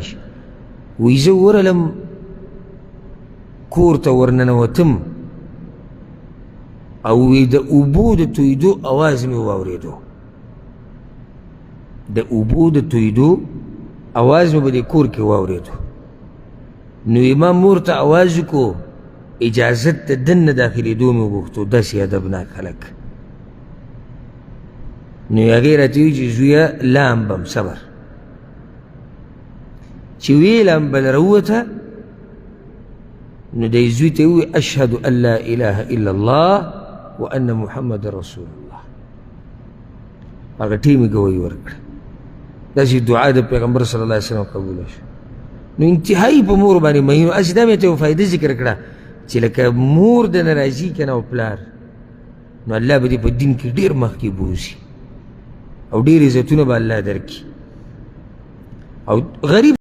شي. وایي زه ورغلم کور ته ورننوتم او وی د اوبو د تویدو اواز مې واورېدو، د اوبو د تویدو اواز مې په دې کور کې واورېدو. نو امام مور ته اواز وکړو، اجازت د دننه داخلېدو مې وغوښتو. داسې ادبناک هلک. نو هغې راته وویل چې زویه لامبم صبر، چې ویې لامبل راووته. نو دی زوی ته وویل اشهد ان لا اله الا الله وان محمد رسول الله. هغه ټیم یې ګواهي ورکړه. داسې دعا د پیغمبر صلی الله علیه وسلم قبوله شوه. نو انتهایي په مور باندې مین و. هسې دا مې ته یوه فایده ذکر کړه چې لکه مور د نه راضي که نه او پلار، نو الله به دې په دین کې ډېر مخکې بوځي او ډېر عزتونه به الله درکړي. او غریب